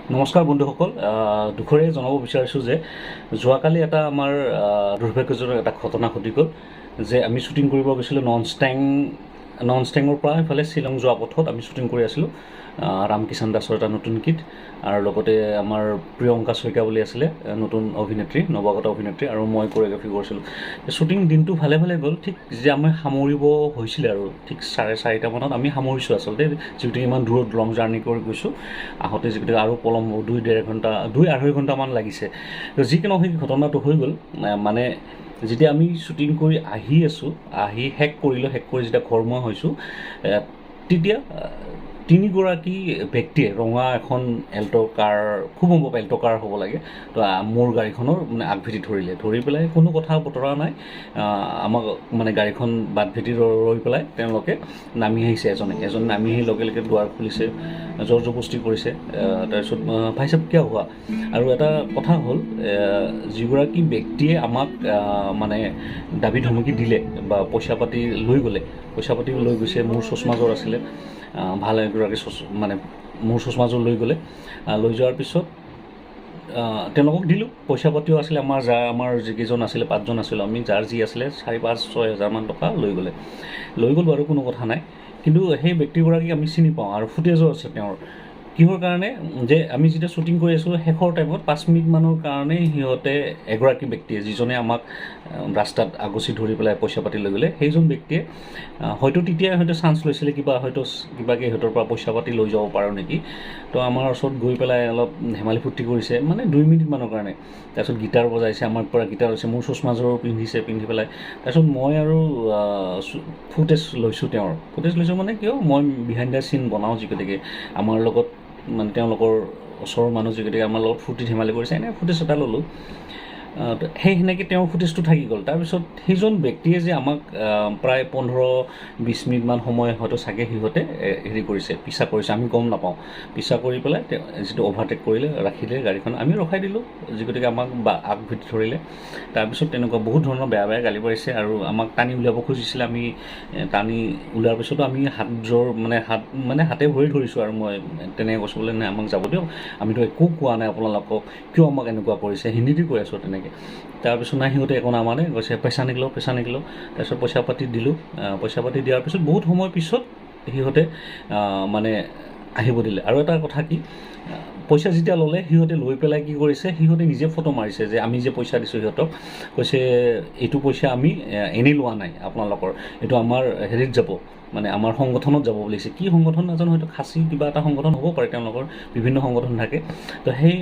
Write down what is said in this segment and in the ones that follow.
নমস্কাৰ বন্ধুসকল, দুখেৰে জনাব বিচাৰিছোঁ যে যোৱাকালি এটা আমাৰ দুৰ্ভাগ্যজনক এটা ঘটনা ঘটি গ'ল যে আমি শ্বুটিং কৰিব গৈছিলোঁ ননষ্টেং। ননষ্টেঙৰ পৰা ইফালে শ্বিলং যোৱা পথত আমি শ্বুটিং কৰি আছিলোঁ ৰাম কিষাণ দাসৰ এটা নতুন গীত আৰু লগতে আমাৰ প্ৰিয়ংকা শইকীয়া বুলি আছিলে, নতুন অভিনেত্ৰী, নৱাগত অভিনেত্ৰী আৰু মই কৰিঅ'গ্ৰাফি কৰিছিলোঁ। শ্বুটিং দিনটো ভালে ভালে গ'ল। ঠিক যে আমি সামৰিব হৈছিলে আৰু ঠিক 4:30 মানত আমি সামৰিছোঁ। আচলতে যিহেতু ইমান দূৰত লং জাৰ্ণি কৰি গৈছোঁ, আহোঁতে যিহেতু আৰু পলম হ'ব, 2-1.5 ঘণ্টা, 2-2.5 ঘণ্টামান লাগিছে। তো যি কি নহওক, সেই ঘটনাটো হৈ গ'ল। মানে যেতিয়া আমি শ্বুটিং কৰি আহি আছোঁ, আহি শেষ কৰিলোঁ, শেষ কৰি যেতিয়া ঘৰমুৱা হৈছোঁ, তেতিয়া তিনিগৰাকী ব্যক্তিয়ে ৰঙা এখন এল্ট' কাৰ, খুব সম্ভৱ এল্ট' কাৰ হ'ব লাগে, তো মোৰ গাড়ীখনৰ মানে আগভেটি ধৰিলে। ধৰি পেলাই কোনো কথা বতৰা নাই, আমাক মানে গাড়ীখন বাট ভেটি ৰৈ পেলাই তেওঁলোকে নামি আহিছে। এজনে এজন নামি আহি লগে লগে দুৱাৰ খুলিছে, জোৰ জবস্তি কৰিছে। তাৰপিছত "भाई साब, क्या हुआ?" আৰু এটা কথা হ'ল, যিগৰাকী ব্যক্তিয়ে আমাক মানে দাবী ধমকি দিলে বা পইচা পাতি লৈ গ'লে, পইচা পাতিও লৈ গৈছে, মোৰ চশমাযোৰ আছিলে, ভাল এগৰাকী মানে মোৰ চশমাযোৰ লৈ গ'লে। লৈ যোৱাৰ পিছত তেওঁলোকক দিলোঁ। পইচা পাতিও আছিলে আমাৰ, যাৰ আমাৰ যিকেইজন আছিলে, পাঁচজন আছিলোঁ আমি, যাৰ যি আছিলে 4-5-6 হাজাৰমান টকা লৈ গ'লে। লৈ গ'ল বাৰু, কোনো কথা নাই। কিন্তু সেই ব্যক্তিগৰাকীক আমি চিনি পাওঁ আৰু ফুটেজো আছে তেওঁৰ। কিহৰ কাৰণে যে আমি যেতিয়া শ্বুটিং কৰি আছিলোঁ, শেষৰ টাইমত 5 মিনিটমানৰ কাৰণে সিহঁতে এগৰাকী ব্যক্তিয়ে, যিজনে আমাক ৰাস্তাত আগচি ধৰি পেলাই পইচা পাতি লৈ গ'লে, সেইজন ব্যক্তিয়ে হয়তো তেতিয়াই হয়তো চান্স লৈছিলে, কিবা হয়তো কিবাকৈ সিহঁতৰ পৰা পইচা পাতি লৈ যাব পাৰোঁ নেকি। তো আমাৰ ওচৰত গৈ পেলাই অলপ ধেমালি ফূৰ্তি কৰিছে, মানে 2 মিনিটমানৰ কাৰণে। তাৰপিছত গীটাৰ বজাইছে, আমাৰ পৰা গীটাৰ লৈছে, মোৰ চশমাযোৰো পিন্ধিছে। পিন্ধি পেলাই তাৰপিছত মই আৰু ফুটেজ লৈছোঁ, তেওঁৰ ফুটেজ লৈছোঁ। মানে কিয় মই বিহাইণ্ড the চিন বনাওঁ, যি গতিকে আমাৰ লগত মানে তেওঁলোকৰ ওচৰৰ মানুহ, যি গতিকে আমাৰ লগত ফূৰ্তি ধেমালি কৰিছে, এনেই ফুটেজ এটা ল'লোঁ। তো সেই সেনেকৈ তেওঁৰ ফুটেজটো থাকি গ'ল। তাৰপিছত সেইজন ব্যক্তিয়ে যে আমাক প্ৰায় 15-20 মিনিটমান সময় হয়তো চাগে সিহঁতে হেৰি কৰিছে, পিছা কৰিছে, আমি গম নাপাওঁ। পিছা কৰি পেলাই তেওঁ যিটো অভাৰটেক কৰিলে, ৰাখিলে গাড়ীখন, আমি ৰখাই দিলোঁ, যি গতিকে আমাক বা আগভেটি ধৰিলে। তাৰপিছত তেনেকুৱা বহুত ধৰণৰ বেয়া বেয়া গালি পাৰিছে আৰু আমাক টানি উলিয়াব খুজিছিলে। আমি টানি উলিওৱাৰ পিছতো আমি হাত জোৰ মানে হাত মানে হাতে ভৰি ধৰিছোঁ আৰু মই তেনেকৈ কৈছোঁ বোলে, "নাই, আমাক যাব দিয়ক, আমিতো একো কোৱা নাই আপোনালোকক, কিয় আমাক এনেকুৱা কৰিছে?" হিন্দীতে কৈ আছোঁ তেনেকৈ। তাৰপিছত নাই, সিহঁতে একো নামানে, কৈছে, "पैसा निकालो, पैसा निकालो।" তাৰপিছত পইচা পাতি দিলোঁ। পইচা পাতি দিয়াৰ পিছত বহুত সময় পিছত সিহঁতে মানে আহিব দিলে। আৰু এটা কথা কি, পইচা যেতিয়া ল'লে সিহঁতে, লৈ পেলাই কি কৰিছে, সিহঁতে নিজে ফটো মাৰিছে যে আমি যে পইচা দিছোঁ সিহঁতক। কৈছে, "এইটো পইচা আমি এনেই লোৱা নাই আপোনালোকৰ, এইটো আমাৰ হেৰিত যাব, মানে আমাৰ সংগঠনত যাব" বুলিছে। কি সংগঠন নাজানো, হয়তো খাচী কিবা এটা সংগঠন হ'ব পাৰে, তেওঁলোকৰ বিভিন্ন সংগঠন থাকে। তো সেই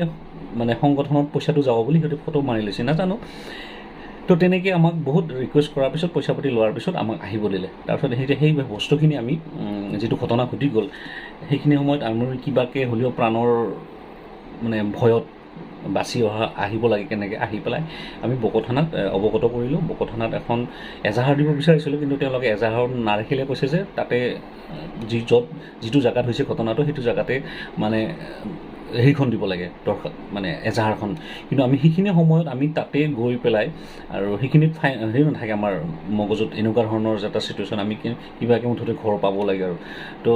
মানে সংগঠনত পইচাটো যাব বুলি সিহঁতে ফটো মাৰি লৈছে, নাজানো। তো তেনেকৈ আমাক বহুত ৰিকুৱেষ্ট কৰাৰ পিছত, পইচা পাতি লোৱাৰ পিছত আমাক আহিব দিলে। তাৰপিছত সেই বস্তুখিনি আমি যিটো ঘটনা ঘটি গ'ল, সেইখিনি সময়ত আমি কিবাকৈ হ'লেও প্ৰাণৰ মানে ভয়ত বাচি অহা, আহিব লাগে কেনেকৈ, আহি পেলাই আমি বকো থানাত অৱগত কৰিলোঁ। বকো থানাত এখন এজাহাৰ দিব বিচাৰিছিলোঁ, কিন্তু তেওঁলোকে এজাহাৰ নাৰাখিলে। কৈছে যে তাতে যি য'ত যিটো জেগাত হৈছে ঘটনাটো, সেইটো জেগাতে মানে হেৰিখন দিব লাগে, মানে এজাহাৰখন। কিন্তু আমি সেইখিনি সময়ত আমি তাতে গৈ পেলাই আৰু সেইখিনিত হেৰি নাথাকে আমাৰ মগজুত এনেকুৱা ধৰণৰ যে এটা চিটুৱেশ্যন, আমি কিবাকৈ মুঠতে ঘৰ পাব লাগে আৰু তো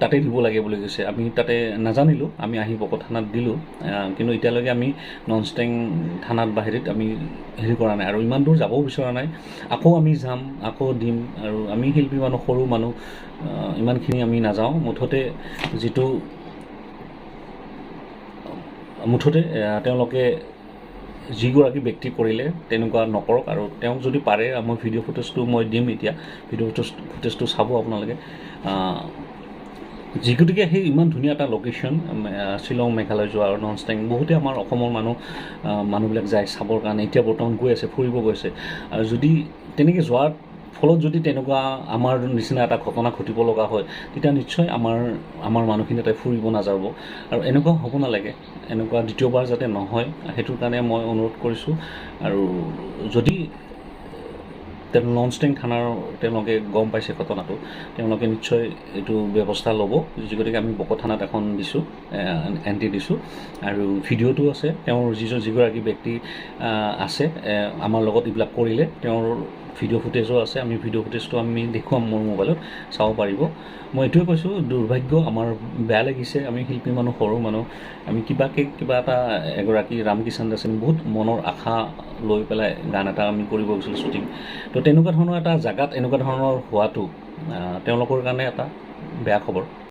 তাতে দিব লাগে বুলি কৈছে। আমি তাতে নাজানিলোঁ, আমি আহি বকো থানাত দিলোঁ। কিন্তু এতিয়ালৈকে আমি ননষ্টেং থানাত বা হেৰিত আমি হেৰি কৰা নাই আৰু ইমান দূৰ যাবও বিচৰা নাই। আকৌ আমি যাম, আকৌ দিম আৰু আমি শিল্পী মানুহ, সৰু মানুহ, ইমানখিনি আমি নাযাওঁ। মুঠতে যিটো মুঠতে তেওঁলোকে যিগৰাকী ব্যক্তি কৰিলে, তেনেকুৱা নকৰক আৰু তেওঁক যদি পাৰে, মই ভিডিঅ' ফুটেজটো মই দিম এতিয়া, ভিডিঅ' ফুটেজটো চাব আপোনালোকে। যি গতিকে সেই ইমান ধুনীয়া এটা লোকেশ্যন, শ্বিলং মেঘালয় যোৱা আৰু ননষ্টেং, বহুতে আমাৰ অসমৰ মানুহবিলাক যায় চাবৰ কাৰণে। এতিয়া বৰ্তমান গৈ আছে, ফুৰিব গৈছে। আৰু যদি তেনেকৈ যোৱাৰ ফলত যদি তেনেকুৱা আমাৰ নিচিনা এটা ঘটনা ঘটিব লগা হয়, তেতিয়া নিশ্চয় আমাৰ মানুহখিনি তাতে ফুৰিব নাযাব। আৰু এনেকুৱা হ'ব নালাগে, এনেকুৱা দ্বিতীয়বাৰ যাতে নহয়, সেইটোৰ কাৰণে মই অনুৰোধ কৰিছোঁ। আৰু যদি তেওঁ ননষ্টেং থানাৰ তেওঁলোকে গম পাইছে ঘটনাটো, তেওঁলোকে নিশ্চয় এইটো ব্যৱস্থা ল'ব। যি গতিকে আমি বকো থানাত এখন দিছোঁ, এণ্ট্ৰি দিছোঁ আৰু ভিডিঅ'টো আছে। তেওঁৰ যিগৰাকী ব্যক্তি আছে, আমাৰ লগত এইবিলাক কৰিলে, তেওঁৰ ভিডিঅ' ফুটেজো আছে। আমি ভিডিঅ' ফুটেজটো আমি দেখুৱাম, মোৰ মোবাইলত চাব পাৰিব। মই এইটোৱে কৈছোঁ, দুৰ্ভাগ্য আমাৰ, বেয়া লাগিছে। আমি শিল্পী মানুহ, সৰু মানুহ, আমি কিবাকৈ কিবা এটা এগৰাকী ৰাম কিষাণ দাসে বহুত মনৰ আশা লৈ পেলাই গান এটা আমি কৰিব গৈছিলোঁ শ্বুটিং। তো তেনেকুৱা ধৰণৰ এটা জেগাত এনেকুৱা ধৰণৰ হোৱাটো তেওঁলোকৰ কাৰণে এটা বেয়া খবৰ।